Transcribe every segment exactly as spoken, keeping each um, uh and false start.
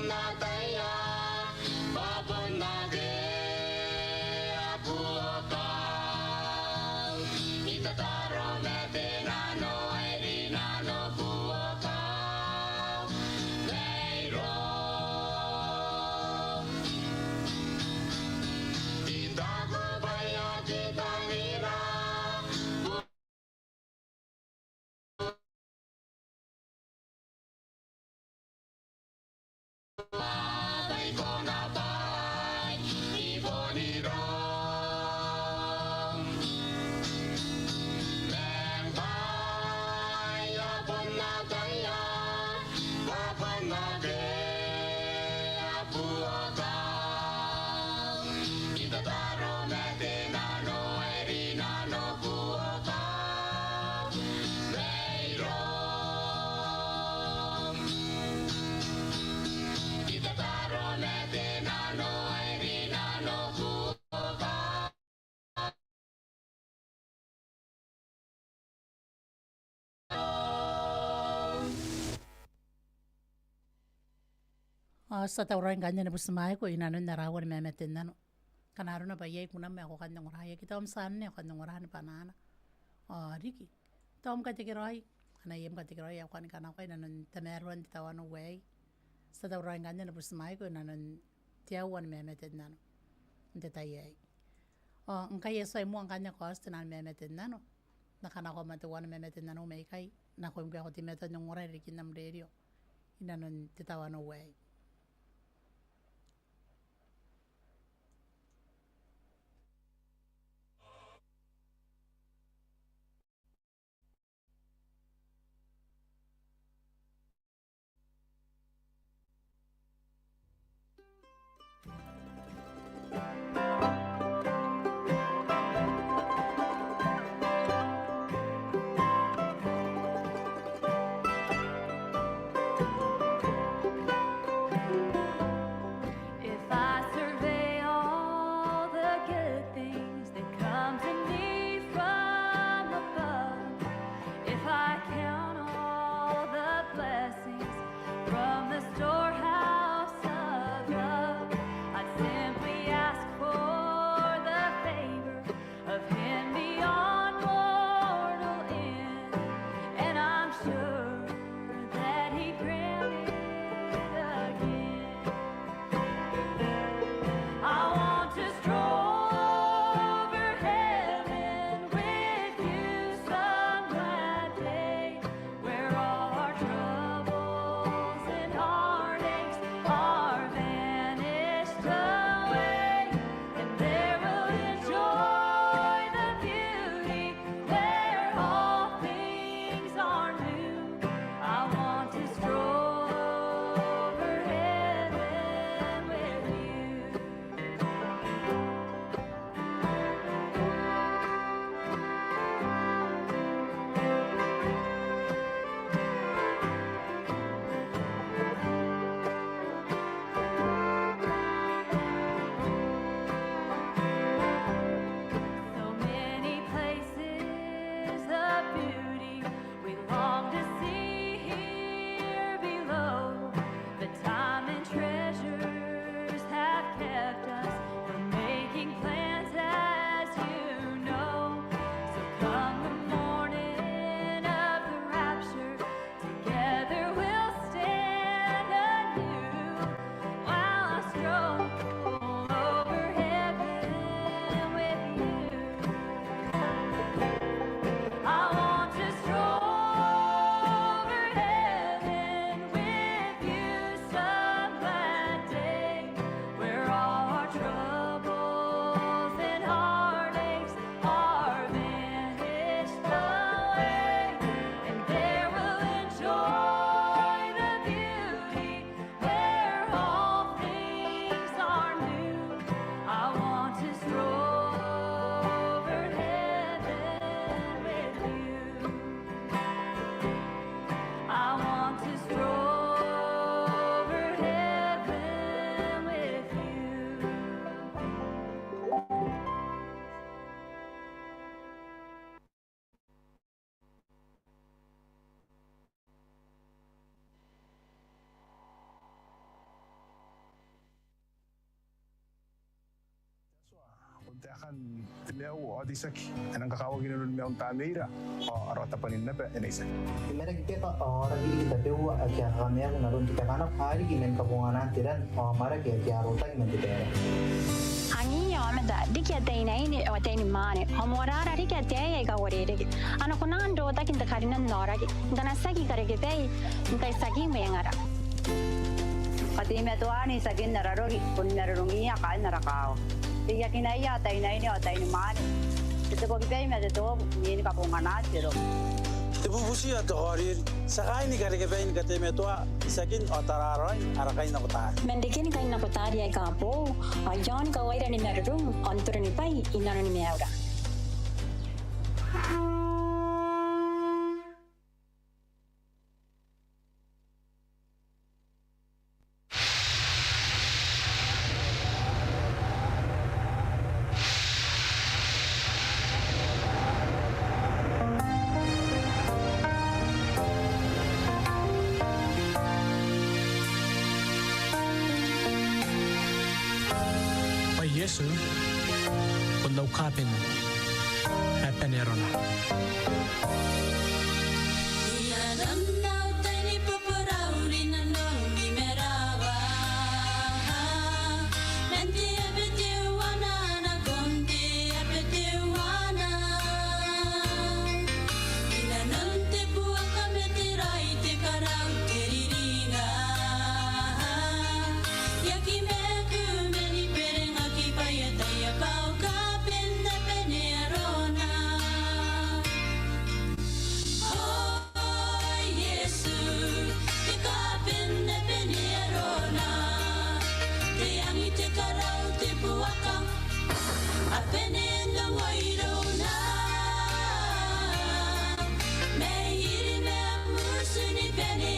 N na ataia, bwa bon akea buokau. I tataro ma te nano ae rinano buokau mairoum. I taku bwa e aki tangira bwa i kona bwa i bon iroum. Ma ngkai a bon ataia, bwa bon akea buokau. I tataro ma te nano ae rinano buokau mairoum. I tataro ma te nano ae rinano buokau. Ao ti a tauraoi ngkanne ni butimwaeko i nanon ara aua ni mamate n nano. Ngkana arona bwa iai kunam ae ko kan ongora, e aki tau am tia anne ae ko kan ongora ni bwanana. Ao riki, tao am katekeraoi, ngkana iai am katekeraoi ae ko kan kanakoa i nanon tamaroan te tawanou aei. Ti a tauraoi ngkanne ni butimwaeko i nanon te aua ni mamate n nano n te tai aei. Ao ngkai e tuai moa ngkanne kaoti te nano ni mamate n nano, N na kanakoa ma teuana mamate n nanou mai ikai nakoim ngkoe ae ko teimatoa n ongora irarikin am rerio i nanon te tawanou aei. Taekan te maiu ao te itiaki, e nang kakawaki inanon maiun Tamneira, ao ara tabwanin naba e na itiaki. Ti maraki beka ao ara kiriki tabeua ake a kakamaaku n aron te kakanako, a riki man kabonganaan te ran ao amwarake ake a rotaki man te Baibara. Angiia aomata, riki ataeinaine ao ataeinimwaane, ao moarara riki ataei aika uarereke, a na kona n rotaki n te karinan aoraki n te natiaki karekebai n te itiaki mwengara. Kateimatoaan itiakin ara roki, bon marurungia kaain ara kaawa. Reiakinaia ataeinaine ao ataeinimwaane, te tebokibai ma te toobu, imwin kabonganaan te roki. Te bubuti ao te kaoriori, tia kaini karekebai ni kateimatoa itiakin ao tararaoin ara kainakotaari. Man reken kainakotaari aika boou, ao iaon kawaira ni marurung ao n toronibwai inanoni maiura. Bwa Iesu bon au kaaben ae bane arona. O Iesu, te kaaben ae bane arona, te angi, te karau, te buaka, a bane n ongo irouna. Mai iri ma am utu ni bane,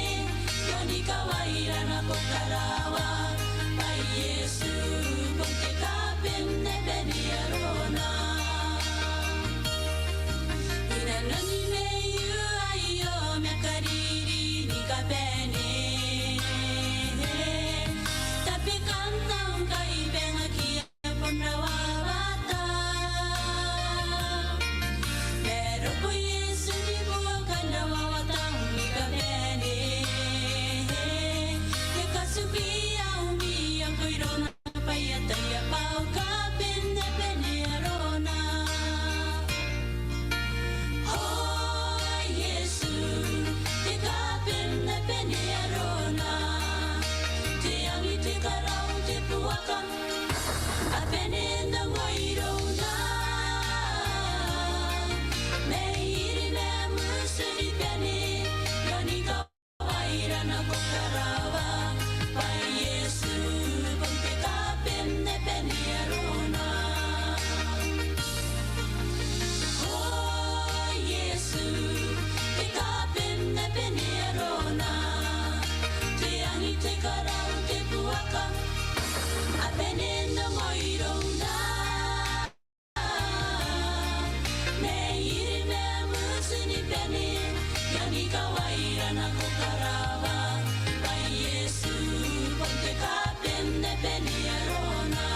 i aon kawaira nako karawa, bwa Iesu bon te kaaben ae bane arona. Inanoni maiu aio ma kariri ni kabane. Tabekan am kai bangaki ae bon rawawata. Ma roko Iesu ni buoka n rawawata ni kabane. E katuki aomata irouna. Bwa e ataia bwa au kaaben ae bane arona. O Iesu, te kaaben ae bane arona. Te angi, te karau, te buaka, a bane n ongo irouna. Mai iri ma am utu ni bane, i aon kawaira nako karawa, bwa Iesu bon te kaaben ae bane arona. O Iesu, te kaaben ae bane arona. Te angi, te karau, te buaka, a bane n ongo irouna. Mai iri ma am utu ni bane, i aon kawaira nako karawa, bwa Iesu bon te kaaben ae bane arona.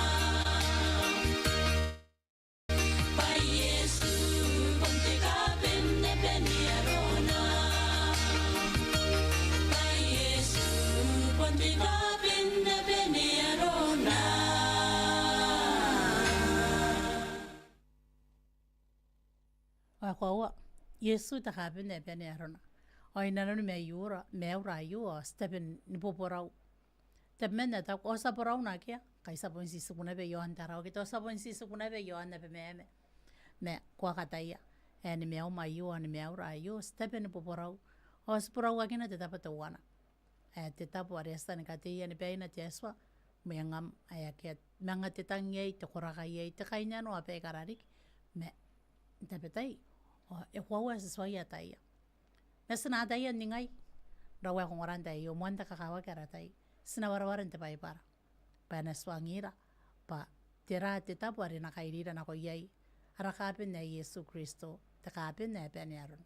Bwa Iesu bon te kaaben ae bane arona. Bwa Iesu bon te kaaben ae bane arona. Ao e koaua, Iesu te kaaben ae bane arona. Ao inanoni maiura, maiura aio, ao ti tabe ni boborau. Tabeman ae taku, ao ti a borau nakea, ngkai ti a bon titiku naba i aon Tarawa, ke tao ti a bon titiku naba i aon Abemama. Ma ko a kataia, ae ni maium aio, ae ni maiura aio, ti tabe ni boborau. Ao ti borauakina te tabo teuana. Ae te tabo are e a tia ni kateia ni baina te Atua, mwengam, ae akea manga te tang iai, te koraki iai, te kainnano ao baikara riki. Ma n tabetai, ao e koaua ae ti tuai ataia. Ma ti na ataia n ningai, rawa ae ko ongora n tai aio, moan te kakawaki ara tai, ti na wareware n te Baibara. Bwa e na tuangira, bwa tera te tabo are e na kairira nako iai ara kaaben ae Iesu Kristo, te kaaben ae bane arona.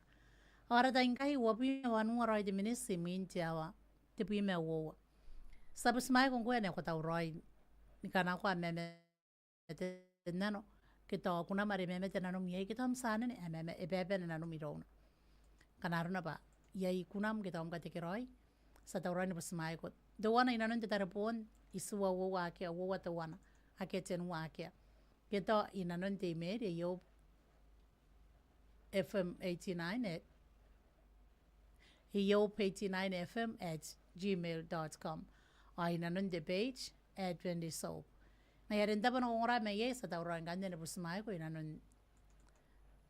Ao ara tai ngkai, uabwi ma wanua raoi te miniti imwin te aoa tebwi ma uoua. Ti a butimwaeko ngkoe ane ko tauraoi ni kanakoa ma, ma te nano, Ke tao kunam are e mamate nanom iai, ke tao am tia anene ae e bebete nanom irouna. Ngkana arona bwa iai kunam ke tao am katekeraoi, ti a tauraoi ni butimwaeko. Teuana inanon te tareboon, itiua uoua akea uoua teuana, akea tenua akea. Ke tao inanon te email, Eob F M eighty-nine at, Eob eighty-nine F M at gmail dot com. Ao inanon te page, Adventist Hope. Ngaia are n taabo n ongora mai iai, ti a tauraoi ngkanne ni butimwaeko inanon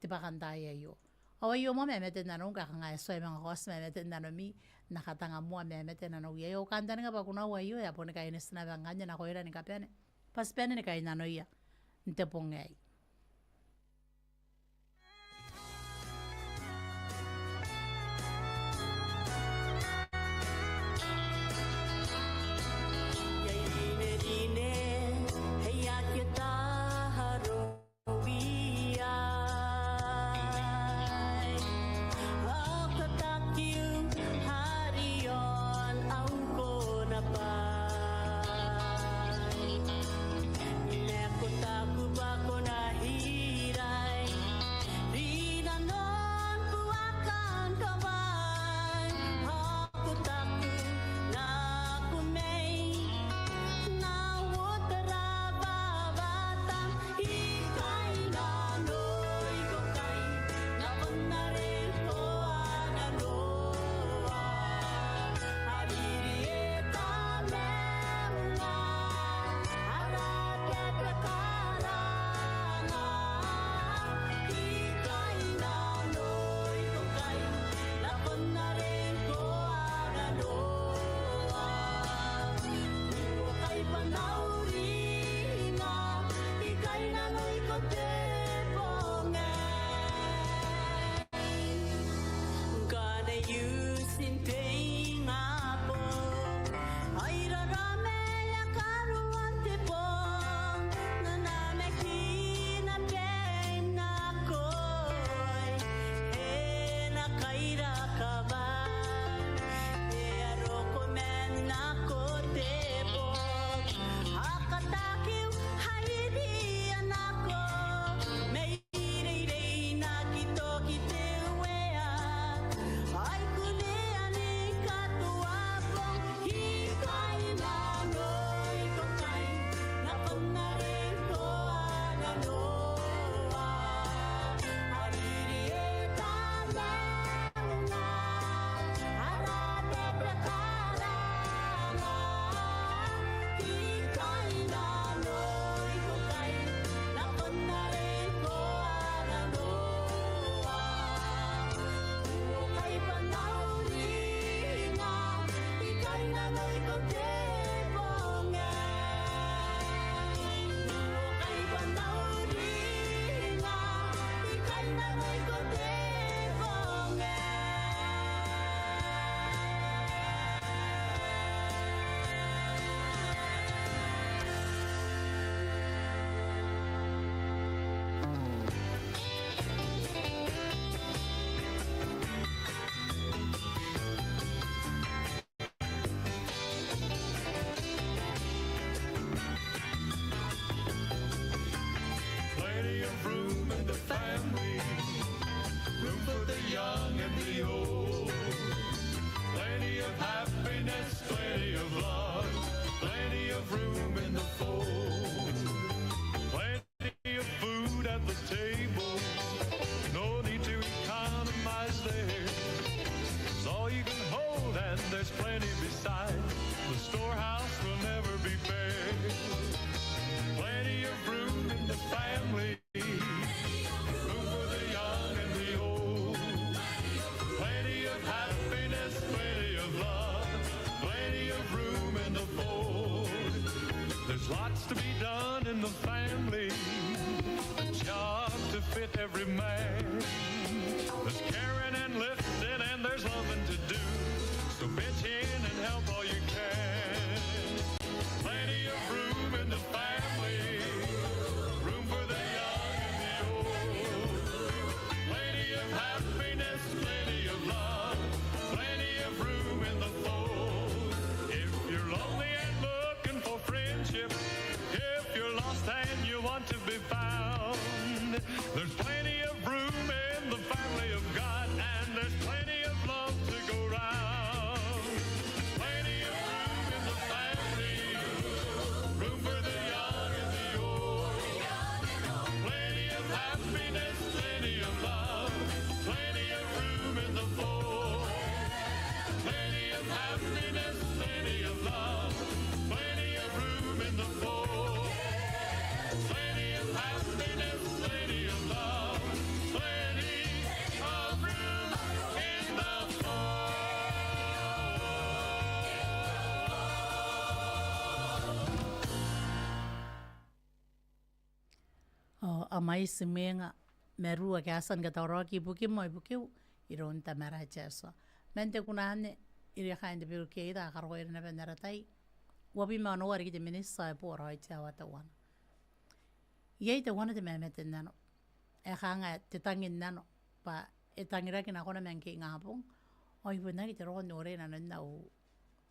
te bwakantaai aio. Ao aio moa mamaten nanou, ngkana e tuai manga kaoti mamaten nanomi, N na katanga moa mamaten nanou iai. Ao I kantaninga bwa kunau aio e a boni kaineti naba ngkanne nakoira ni kabane bwa ti bane ni kainnanoia n te bong aei. Plenty of room in the family, room for the young and the old. Plenty of happiness, plenty of love, plenty of room in the fold. Plenty of food at the table, no need to economize there. There's all you can hold and there's plenty beside. The storehouse will never be bare. Plenty of room in the family, room for the young and the old. Plenty of happiness, plenty of love, plenty of room in the fold. There's lots to be done in the family, a job to fit every man. There's caring and lifting and there's loving to do. So pitch in and help all you can. Plenty of room in the family, room for the young and the old. Plenty of happiness, plenty of love, plenty of room in the fold. If you're lonely and looking for friendship, if you're lost and you want to be found, Ao mwaiti mwenga ma ruo ake a tia ni katauraoaki ibukim ao ibukiu iroun Tamara te Atua. Man te kuna anne, irouia kaain te Beru Creator a karokoira naba n ara tai, uabwi ma onoua riki te miniti ao e boo raoi te aoa teuana. Iai teuana te mamate n nano ae kanga te tangin nano, bwa e tangiraki nakona man ngke ingabong, ao I bon aki te roko n noria i nanon au,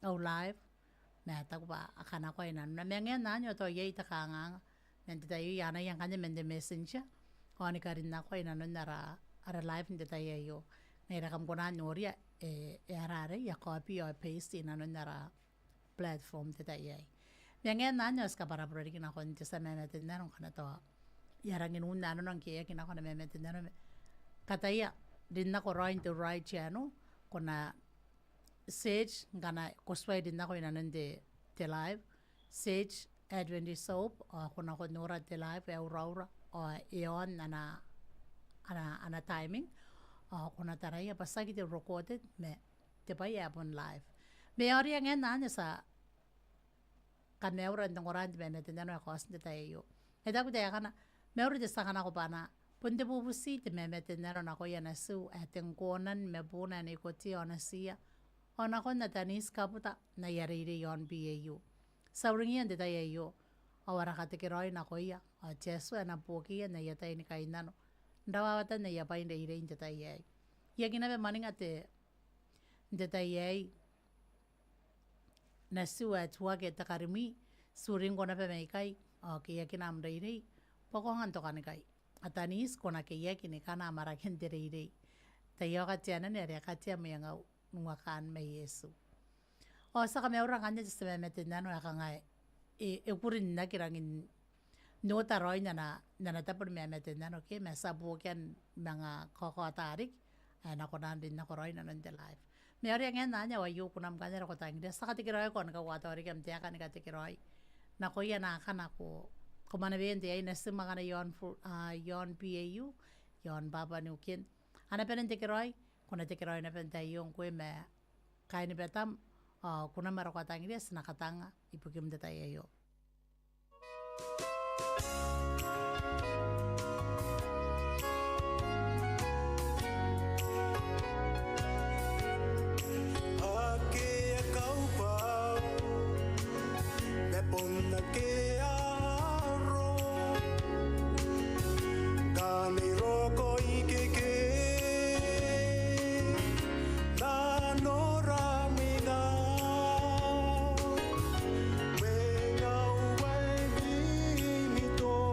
au live, ma e taku bwa a kanakoa i nanona. Ma e ngae n anne ao tao iai te kanganga, man te tai aio I anaia ngkanne man te messenger, ao ni karin nakoa i nanon ara, ara live n te tai aio. Ngaira kam kona n noria, e, e ara arei, e a copy ao e paste i nanon ara platform n te tai aei. Ma e ngae n anne ao ti kabwarabwara riki nakon te tia mamate n nano ngkana tao e a rangi n un nanona ngke e aki nako ana mamate n nano, ma kataia, rin nako raoi n te Ururai channel, ko na search ngkana ko tuai rin nako i nanon te, te live, search Adventist Hope, ao ko na nako n nora te live ae uraura, ao e on ana, ana, ana timing, ao ko na taraia bwa tiaki te recorded, ma te bwai ae bon live. Ma e a oria ngae n anne ti a kamaiura n ongora n te mamate n nano ae kaoti n te tai aio. E taku taekana, mauri te tia kanakobwanaa, bon te bubuti te mamate n nano nakoia natiu ae te Ngkonan ma buuna ae Nei Kotia ao natiia, ao nakon Ataniti Kabuta n aia reirei i aon B A U. Ti a uringiia n te tai aio, ao ara katekeraoi nakoia, ao te Atua e na buokiia n aia tai ni kainnano n rawawatan aia bwai n reirei n te tai aei. I aki naba mwaninga te, n te tai aei, natiu ae tuake te karimwi, ti uringko naba mai ikai, ao keiakina am reirei, bwa ko aonga n tokanikai. Ataniti, ko na keiaki ni kana amwarake n te reirei. Taiaoka te anene are e katea mwengau n uakaan ma Iesu. Ao ti a kamaiura ngkanne te tia mamate n nano ae kanga e, e kuri n aki rangi n ota raoi n ana, n ana tabo ni mamate n nano ke, ma ti a buokia ni manga kaokaota riki, ae e na kona n rin nako raoi i nanon te live. Ma e a oria ngae n anne ao aio kunam ngkanne are ko tangiria. Ti a katekeraoiko ni kakoaua riki am taeka ni katekeraoi nakoia naakana ko, ko mwanewea n te aei, natim akana i aon fu-, a, i aon B A U, i aon Papua New Guinea. Ana bane n tekeraoi, ko na tekeraoi naba n te tai aio ngkoe ma kainibatam, ao kunam are ko a tangiria, ti na katanga ibukim n te tai aio. Akea kaubwau, ma bon akea aaro, ngkana I roko ikekei, nanora mwina, mwengau ae mimito.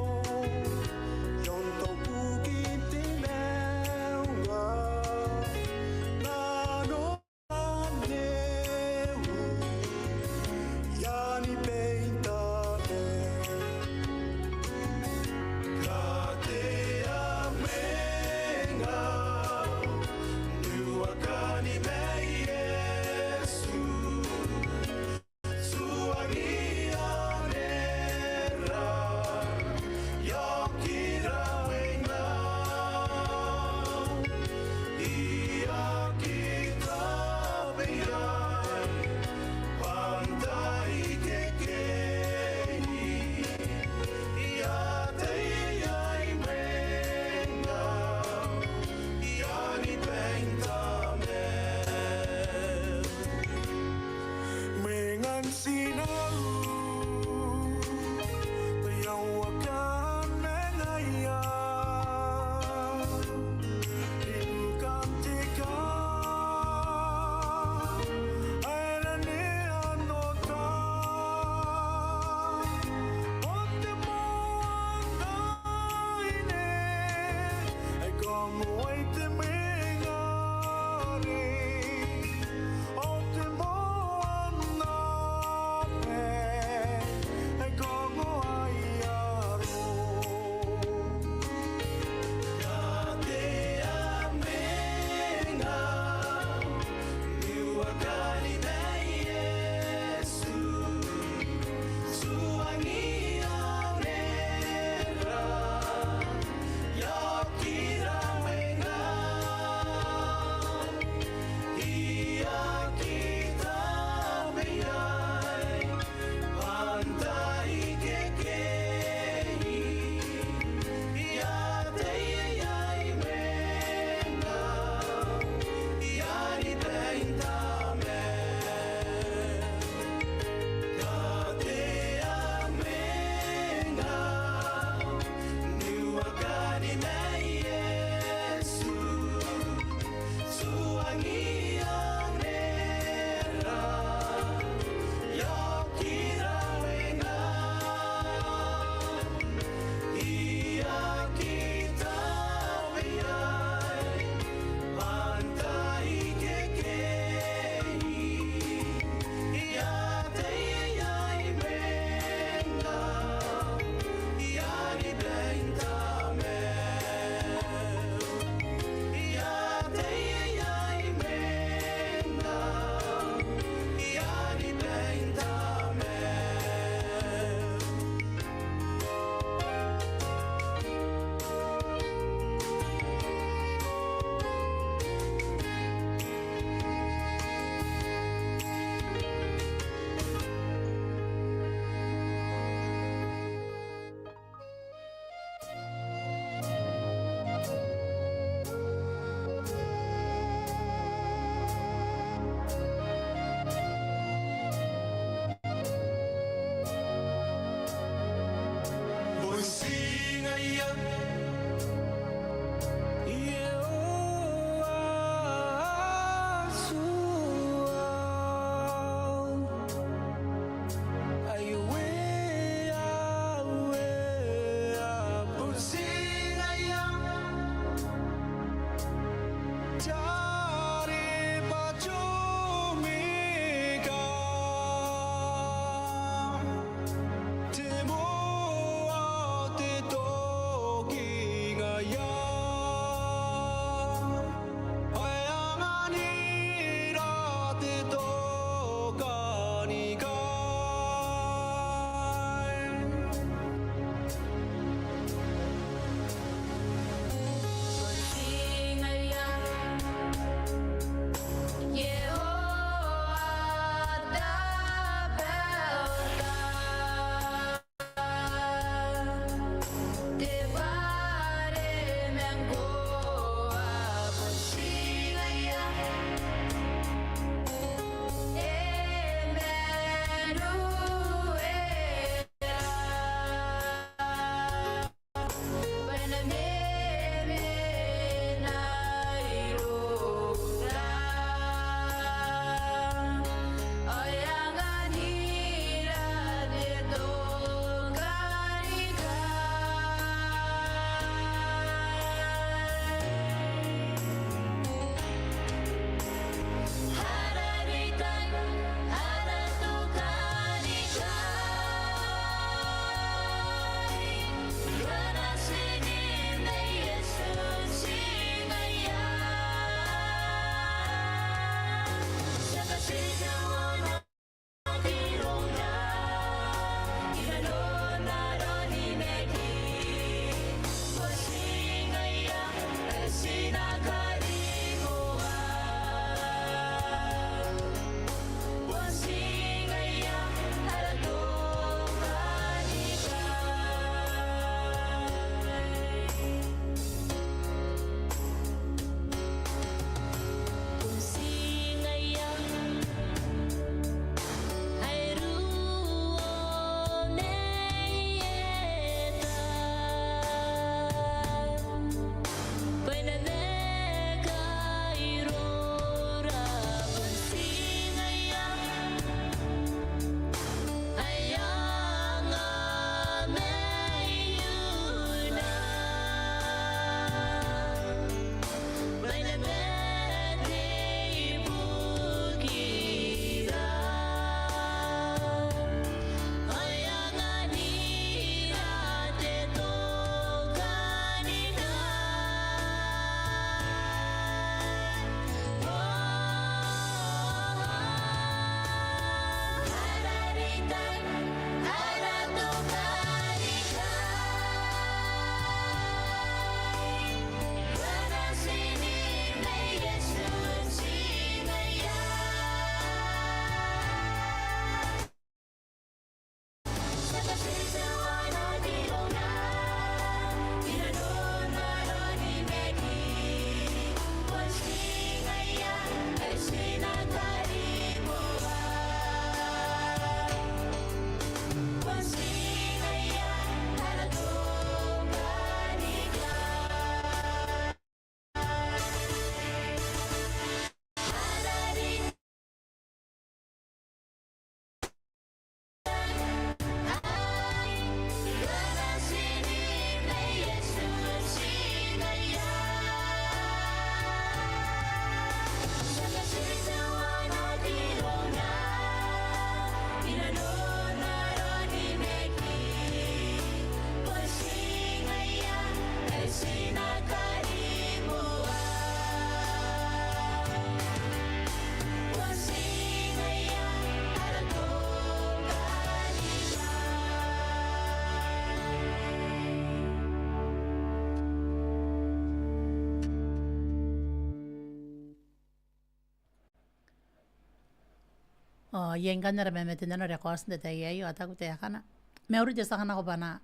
Ao iai ngkanne ara mamatenano are e kaoti n te tai aei, ao taku taekana: Mauri, te tia kanakoa bwa N na,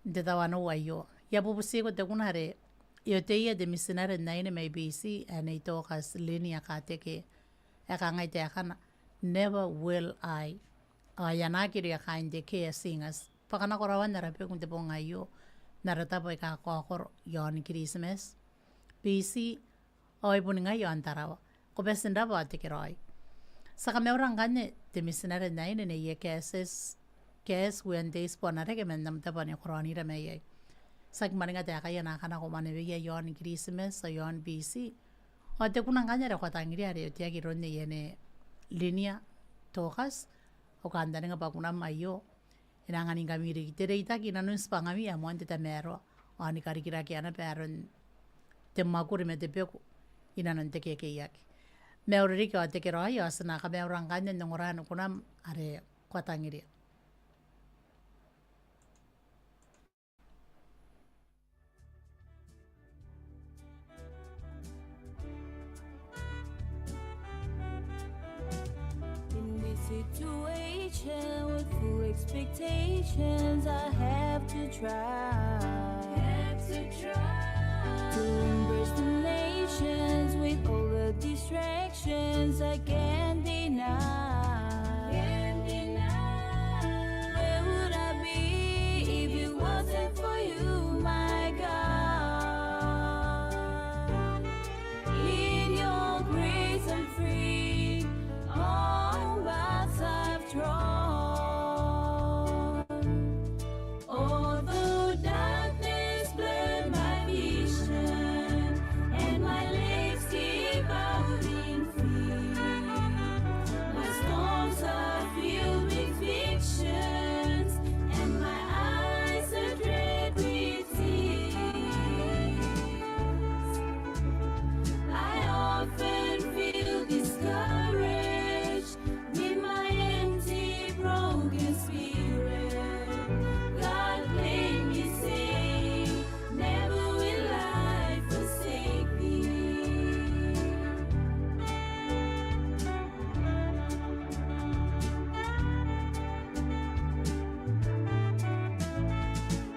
n te tawanou aio. I a bubutiko te kuna are e oteia te mitinare n aine mai Biti, ae Nei Dorcas Linia Kateke, ae kangai taekana: Never will I. Ao e anaaki irouia kaain te Care Singers bwa a na karaoa ara beku n te bong aio n ara tabo aika kakaokoro iaon Kiritimati. Biti, ao ai bon ngai iaon Tarawa. Ko bati n rabwa, ao tekeraoi. Ti a kamaura ngkanne te mitinare n aine, Nei Cass, Cass Wendes Boanareke, man am tabo ane ko karaoira maiai. Ti aki mwaninga taekaia naakana ko mwaneweia iaon Kiritimati ao iaon Biti. Ao te kuna ngkanne are ko a tangiria are e oteaki iroun Nei Linia Dorcas, ao kantaninga bwa kunam aio e na anganingkami riki te reitaki inanon tibwangami ae moan te tamaroa, ao ni karikirakeana bwa aron te mwakuri ma te beku inanon te kekeiaki. Mauri riki, ao tekeraoi, ao ti na kamaura ngkanne n ongora ni kunam are ko a tangiria. In this situation with full expectations, I have to try. Have to try. To embrace the nations with all the distractions I can't deny. Can't deny. Where would I be if it wasn't for you, my God? In your grace I'm free, all paths I've trod. Although darkness blurred my vision and my legs gave out in fear, my storms are filled with fictions and my eyes are dread with tears. I often feel discouraged with my empty, broken spirit. God, claim me safe, never will I forsake thee.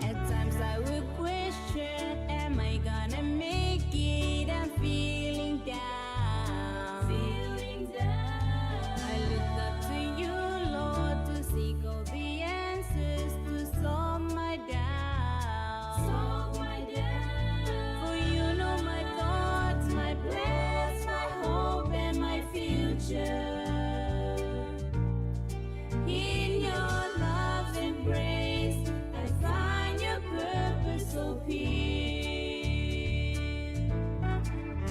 At times I will question, am I gonna make it? I'm feeling down. Feeling down. I look up to you, Lord, to seek all the answers to solve my doubts. Solve my doubts. For you know my thoughts, my plans, my hope, and my future. In your love's embrace, I find your purpose so pure.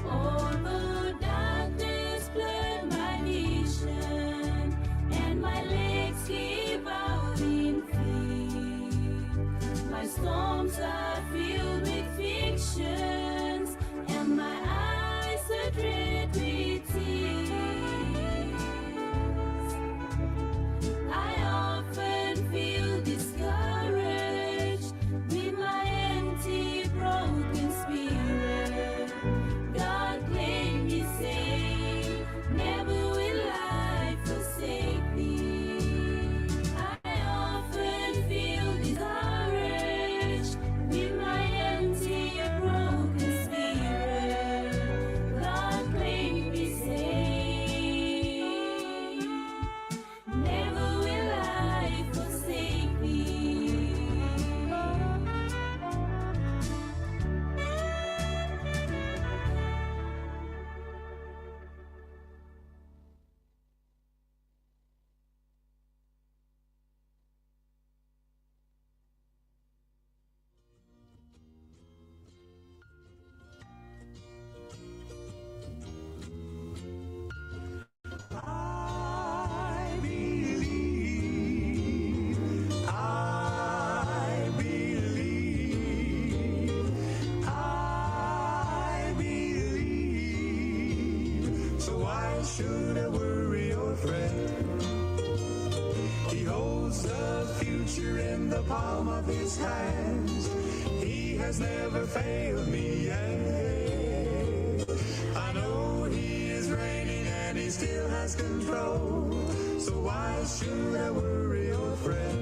Although darkness blurred my vision and my legs gave out in fear, my storms are filled with fictions and my eyes are dread with tears. I often feel discouraged with my empty, broken spirit. God, claim me safe, never will I forsake thee. I often feel discouraged with my empty, broken spirit. God, claim me safe. Never will I forsake thee. I believe, I believe, I believe. So why should I worry or fret? He holds the future in the palm of his hands. He has never failed me yet. I know he is reigning and he still has has control, so why should I worry or fret?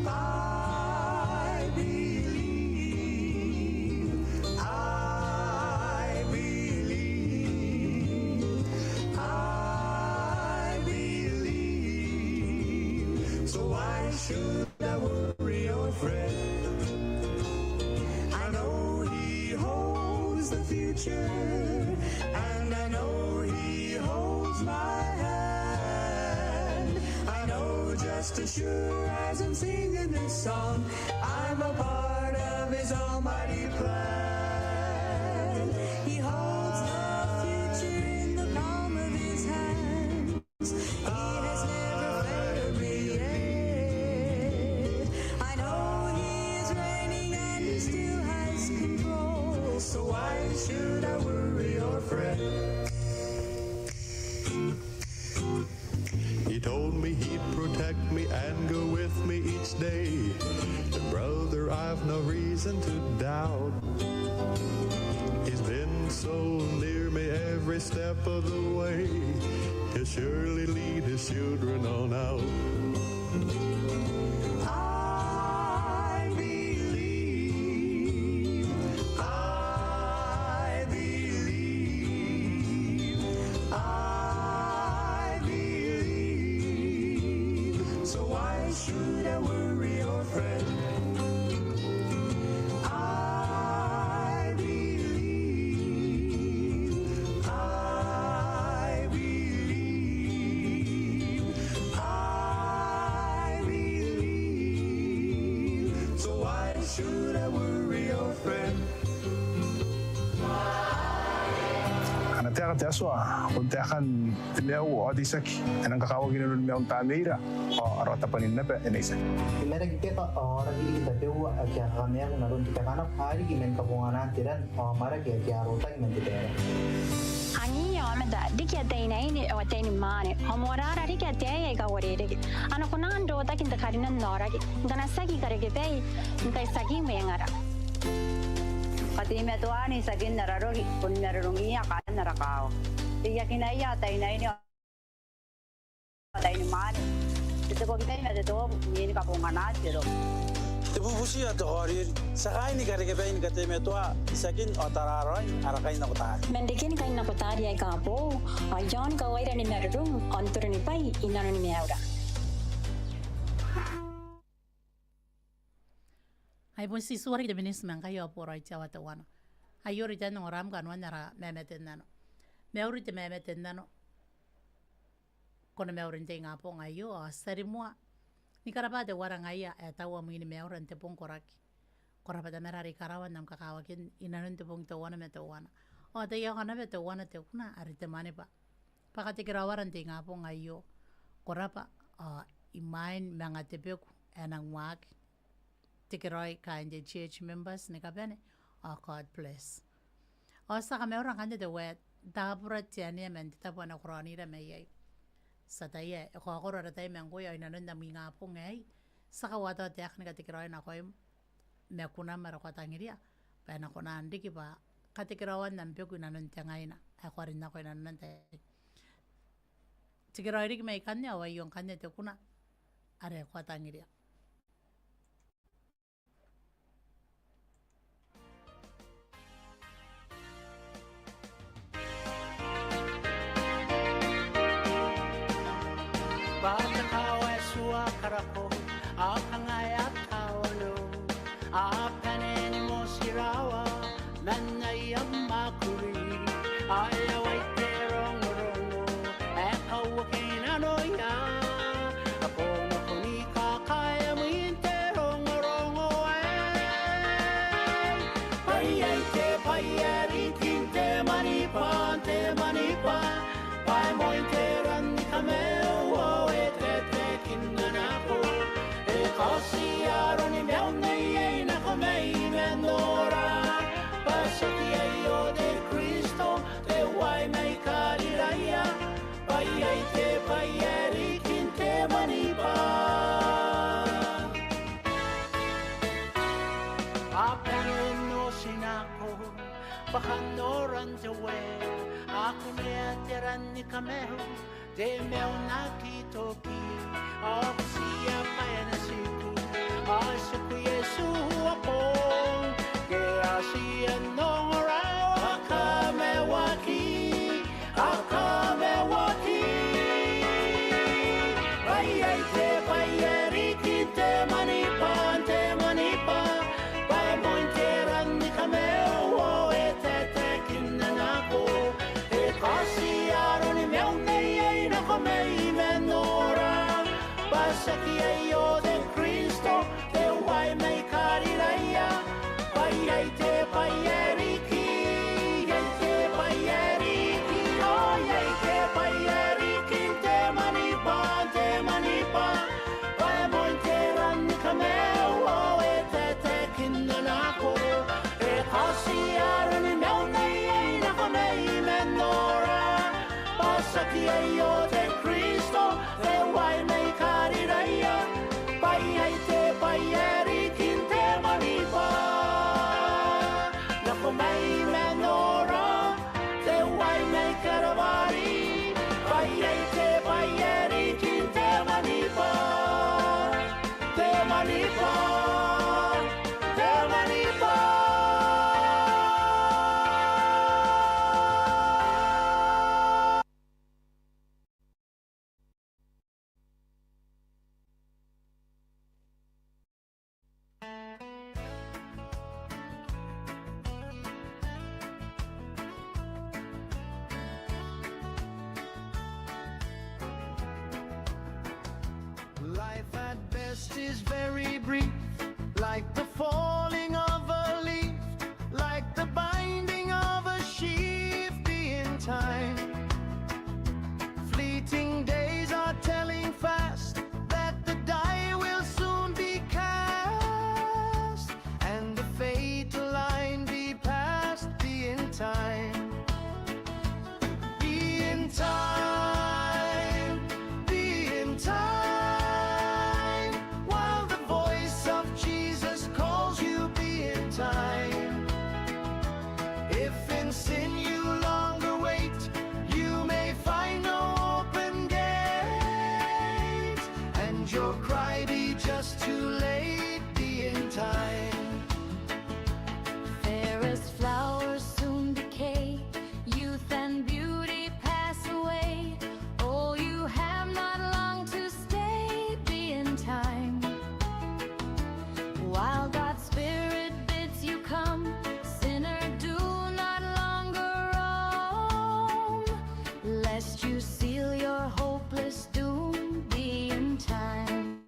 I believe, I believe, I believe, so why should I worry or fret? I know He holds the future, and I know He holds my hand. I know just as sure as I'm singing this song, I'm a part of His almighty plan. He holds the future in the palm of His hand. He has never failed me yet. I know He is reigning and He still has control. So why should I worry or fret? He told me He'd protect me and go with me each day. And brother, I've no reason to doubt. He's been so near me every step of the way. He'll surely lead His children on out. I believe, I believe, I believe. So why should I worry or fret? I believe, I believe, I believe. So why should I worry or fret? Ana taeka te Atua, bon taekan te maiu ao te itiaki e nang kakawaki inanon maiun Tamneira ao ara tabwanin naba ae Nei Tiaki. Ti maraki beka ao aoraki riki tabeua ake a kakamaaku n aron te kakanako, a riki man kabonganaan te ran ao amwarake ake a rotaki man te baere. Angiia aomata riki ataeinaine ao ataeinimwaane, ao moarara riki ataei aika uarereke. A na kona n rotaki n te karinan aoraki ngkana tiaki karekebai n tain tiaki mwengara. Kateimatoaan itiakin ara roki, bon marurungia kaain ara kaawa. Te iakinaia ataeinaine ao ataeinimwaane, te tebokibai ma te toobu, imwin kabonganaan te ro. Te bubuti ao te kaoriori, ti a kaai ni karekebai ni kateimatoa itiakin ao tararuain ara kainnakotaari. Man reken kainnakotaari aika boou, ao i aon kawaira ni marurung ao n toronibwai inanoni maiura. Ai bon ti tuaraki te miniti ma ngkai ao boraoi te aoa teuana. Aio ritan ongoraam kanoan ara mamaten nano. Mauri te mamaten nano. Ko na mauri n te ingabong aio, ao ti a rimoa ni karabwa teuare ngaia ae taua mwin maiura n te bong koraki. Ko rabwa Tamara are i karawa n am kakawakin inanon te bong teuana ma teuana. Ao taiaoka naba teuana te kuna are te Mwaneaba bwa katekeraoara n te ingabong aio. Ko rabwa, ao imwain manga te beku ae nang waaki, tekeraoi kaain te church members ni kabane, ao God bless. Ao ti a kamaiura ngkanne teuae Tabura Teanea man te tabo ae na karaoira mai iai. Ti ataia e kaokoro ara tai ma ngkoe, ao inanon am ingabong aei ti a kauatao taeka ni katekeraoi nakoim ma kunam are ko a tangiria bwa e na kona n riki bwa katekeraoan am beku inanon te ngaina ae ko a rin nako inanona n tai. Tekeraoi riki mai ikanne, ao aio ngkanne te kuna are ko a tangiria. Bwa te kaawa ae tua karako, ao kanga e a tawanou, a bane ni motirawa man aia mwakuri, ao e a wai te rongorongo ae kauaki nanoia. A ko nakon kakaea mwin te rongorongo aei. Bwa iai te bwai ae riki n te Maniba, n te Maniba, bwa e moi te ran ni kamaiu ao e taetaekinna nako. E kaoti aron maiuna iai nako mai ma nora, bwa tiaki aio te Kristo, teuaei mai Kariraia? Bwa iai te bwai ae riki n te Maniba. A bane n oti nako bwa kanoran te Uea, a Ao ko mea te ran ni kamaiu, te maiu n aki toki. Ao ko tia bwa e na tiku, ao e tiku Iesu abong. Ke a tia n ongora, a kamaiuaki, a kamaiuaki. Bwa iai te bwai ae riki n te mwaneaba, n te mwaneaba. Bwa e moan te ran ni kamaiu ao e taetae kinaa nako. E kaoti aron maiu neiei nako mai ma nora. Bwa tiaki aio te Kristo, te uaea mai Kariraia. Bwa iai te bwai ae riki, iai te bwai ae riki, o iai te bwai ae riki n te mwaneaba, n te mwaneaba. Bwa e moan te ran ni kamaiu ao e taetae kinaa nako. E kaoti aron maiu neiei nako mai ma nora. Bwa tiaki aio te Kristo, te uaea mai Kariraia. Bwa iai te bwai ae riki n te mwaneaba nako mai ma nora. Te uaea mai Karabari. Bwa iai te bwai ae riki n te mwaneaba, te mwaneaba, te mwaneaba. Life at best is very brief, like the falling of a leaf, like the binding of a sheaf. Be in time. Fleeting days are telling fast that the die will soon be cast, and the fatal line be passed. Be in time. Be in time. Be in time. While the voice of Jesus calls you, be in time. If in sin you longer wait, you may find no open gate, and your cry be just too late. Be in time. Fairest flowers soon decay, youth and beauty pass away. Oh, you have not long to stay, be in time. While God's Spirit bids you come, sinner, do not longer roam, lest you seal your hopeless doom. Be in time.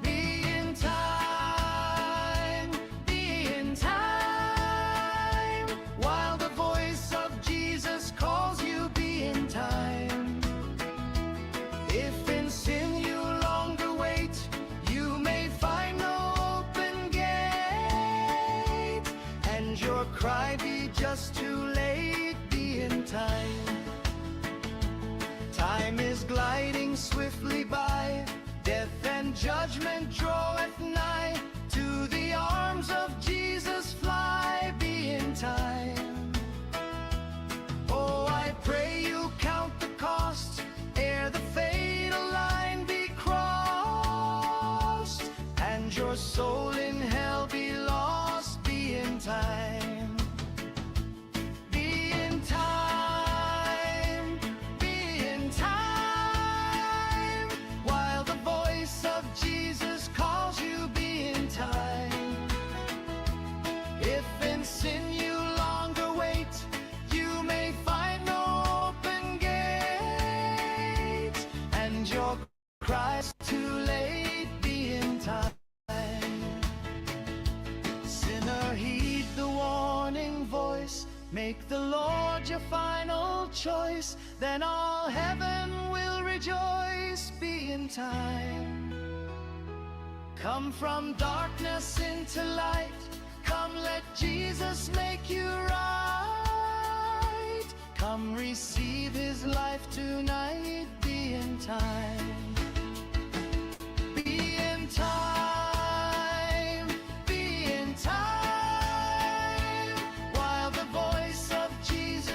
Be in time, be in time, while the voice of Jesus calls you, be in time. If in sin you longer wait, you may find no open gate, and your cry be just too late. Be in time. Time is gliding swiftly by, death and judgment draweth nigh. To the arms of Jesus fly, be in time. Oh, I pray you count the cost ere the fatal line be crossed, and your soul in hell be lost. Be in time. Be in time, be in time, while the voice of Jesus calls you, be in time. If in sin you longer wait, you may find no open gate, and your cry is too late. Be in time. Sinner, heed the warning voice. Make the Lord your final choice. Then all heaven will rejoice. Be in time. Come from darkness into light. Come, let Jesus make you right. Come receive his life tonight. Be in time. Be in time. Be in time. While the voice of Jesus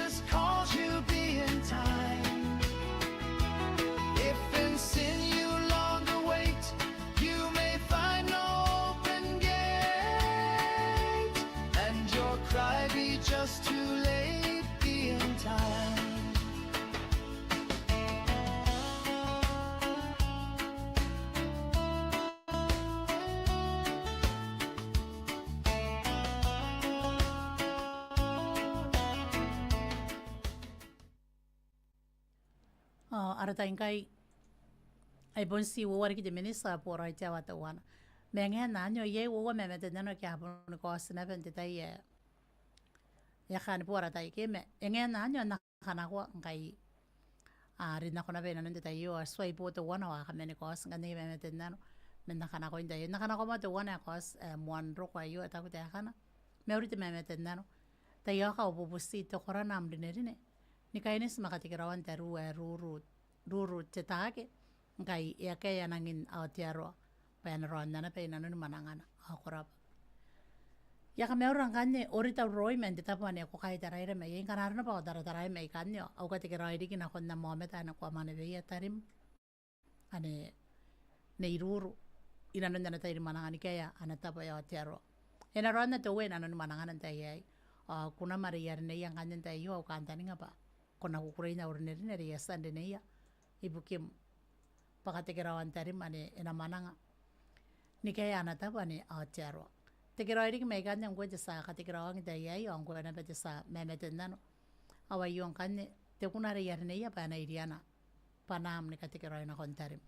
Ao ara tai ngkai, ai bon ti uoua riki te miniti ae boraoi te aoa teuana. Ma e ngae n anne ao iai uoua mamaten nano ake a boni kaoti naba n te tai ae e a kaaniboo ara tai ke, ma e ngae n anne ao N na kanakoa ngkai a rin nako naba inanon te tai aio, ao tuai bo teuana ao a kamani kaoti ngkanne mamaten nano, ma N na kanakoa n tai aio. N na kanakoa moa teuana ae kaoti, ae moan roko aio, e taku taekana: Mauri te mamaten nano. Taiaoka au bubuti, te korana am rinerine ni kaineti ma katekeraoan tariu ae Ruru, Ruru Tetaake, ngkai e a kaea nangin Aotearoa bwa e na raonna naba inanoni mwanangana. Ao ko rabwa. I a kamaurira ngkanne, o ri tauraoi man te tabo ane ko kaitaraira mai iai. Ngkana arona bwa ko tarataraai mai ikanne ao au katekeraoi riki nakon am aomata ane ko a mwaneweia, tarim ane Nei Ruru, inanon ana tai ni mwananga ni kaea ana tabo ae Aotearoa. E na raonna te Uea inanoni mwanangana n tai aei. Ao kunam are i a rineia ngkanne n tai aio, au kantaninga bwa ko na kukurei n au rinerine are i a tia n rineia ibukim bwa katekeraoan tarim ane e na mwananga ni kaea ana tabo ane Aotearoa. Tekeraoi riki mai ikanne ngkoe te tia katekeraoaki n tai aei, ao ngkoe naba te tia mamaten nano. Ao aio ngkanne te kuna are i a rineia bwa e na iriana bwanaam ni katekeraoi nakon tarim.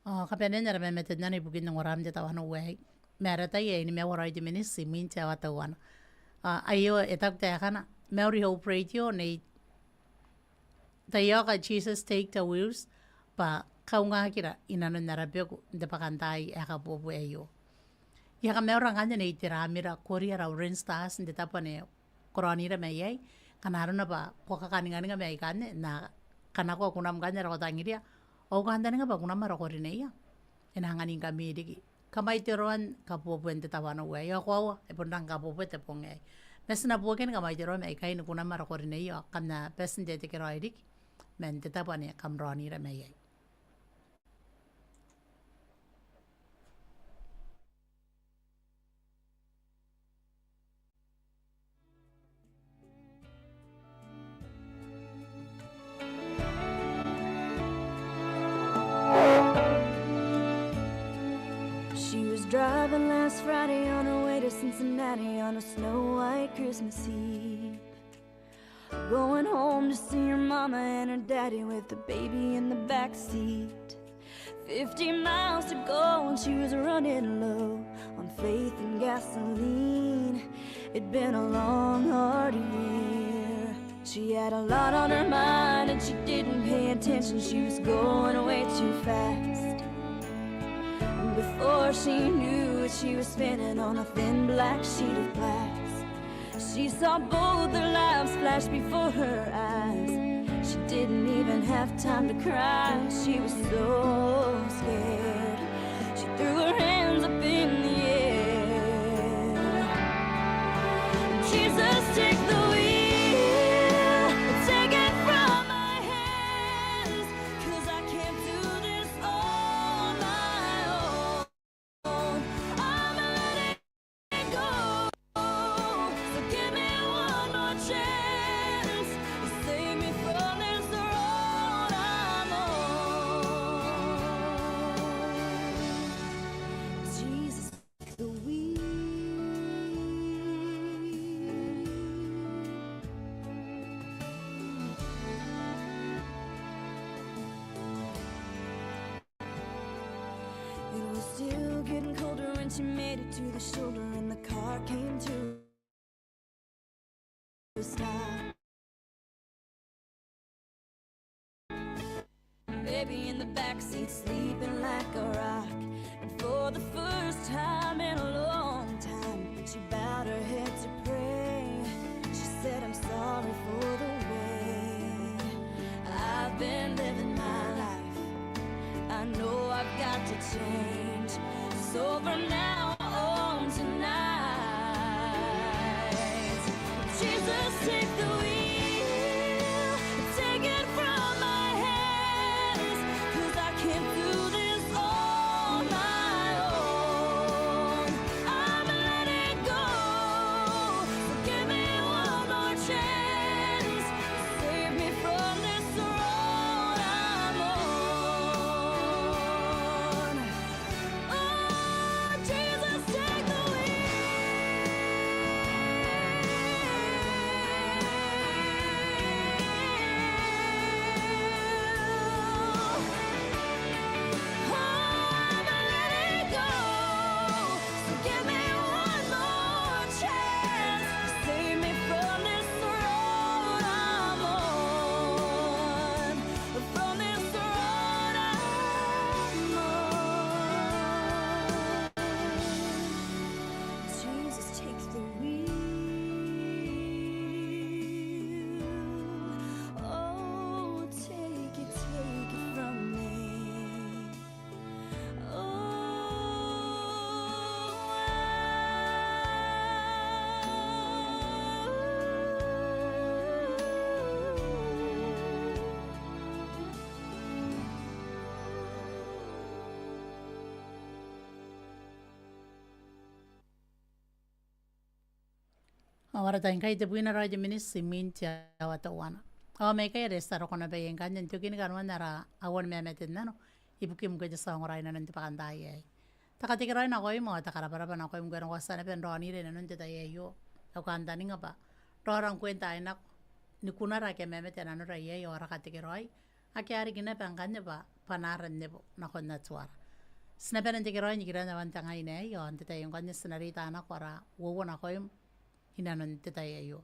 Ao kabanean ara mamaten nano ibukin ongoraam n te tawanou aei. Ma ara tai ae nimaua raoi te miniti imwin te aoa teuana. Ao aio e taku taekana: Mauri Hope Radio, Nei Taiaoka, Jesus take the wheels, bwa kaungakira inanon ara beku n te bwakantaai ae kabuebue aio. I a kamaurira ngkanne Nei Teramira Korea Lawrence Stars n te tabo ane ko raonira mai iai. Ngkana arona bwa ko kakaninganinga mai ikanne, N na kanakoa kunam ngkanne are ko tangiria. Ao au kantaninga bwa kunam are ko rineia e na anganingkami riki kamwaiteroan kabuebue n te tawanou aei. Ao koaua, e bon rang kabuebue te bong aei. Ma ti na buoka ni kamwaiteroa mai ikai ni kunam are ko rineia, ao kam na bati n tetekeraoi riki man te tabo ane kam raonira mai iai. Driving last Friday on her way to Cincinnati on a snow-white Christmas Eve. Going home to see her mama and her daddy with the baby in the back seat. Fifty miles to go and she was running low on faith and gasoline. It'd been a long, hard year. She had a lot on her mind and she didn't pay attention. She was going way too fast. And before she knew it, she was spinning on a thin black sheet of glass. She saw both her lives flash before her eyes. She didn't even have time to cry. She was so scared. She threw her hands up in the air. "Jesus, take the wheel. Take it from my hands. 'Cause I can't do this on my own. I'm letting go. So give me one more chance. Save me from this road I'm on." Jesus, take the wheel. It was still getting colder when she made it to the shoulder and the car came to a stop. Baby in the backseat sleeping like a rock. And for the first time in a long time, she bowed her head to pray. She said, "I'm sorry for the way I've been living my life. I know I've got to change. So from now on tonight, Jesus, take the wheel. Take it from my hands. 'Cause I can't do this on my own. I'm letting go. So give me one more chance. Save me from this road I'm on. Oh, Jesus, take the wheel. I'm letting go. So give me one more chance. Save me from this road I'm on. From this road I'm on. Jesus, take the wheel. Oh, take it, take it from me. Ao ara tai ngkai tebwina raoi te miniti imwin te aoa teuana. Ao mai ikai are ti a roko naba iai ngkanne n tokin kanoan ara aua ni mamate n nano ibukim ngkoe te tia ongora inanon te bwakantaai aei. Ti katekeraoi nakoim ao ti karabwarabwa nakoim ngkoe nakoa tia naba n raonira inanon te tai aio. Au kantaninga bwa raora ngkoe n taai nako ni kunara ake a mamate nanora iai ao ara katekeraoi ake a riki naba ngkanne bwa bwanaara n nebo nakon Atuara. Ti na bane n tekeraoi nikiran aban te ngaina aei ao n te tai aio ngkanne ti na reita nako ara uoua nakoim inanon te tai aio.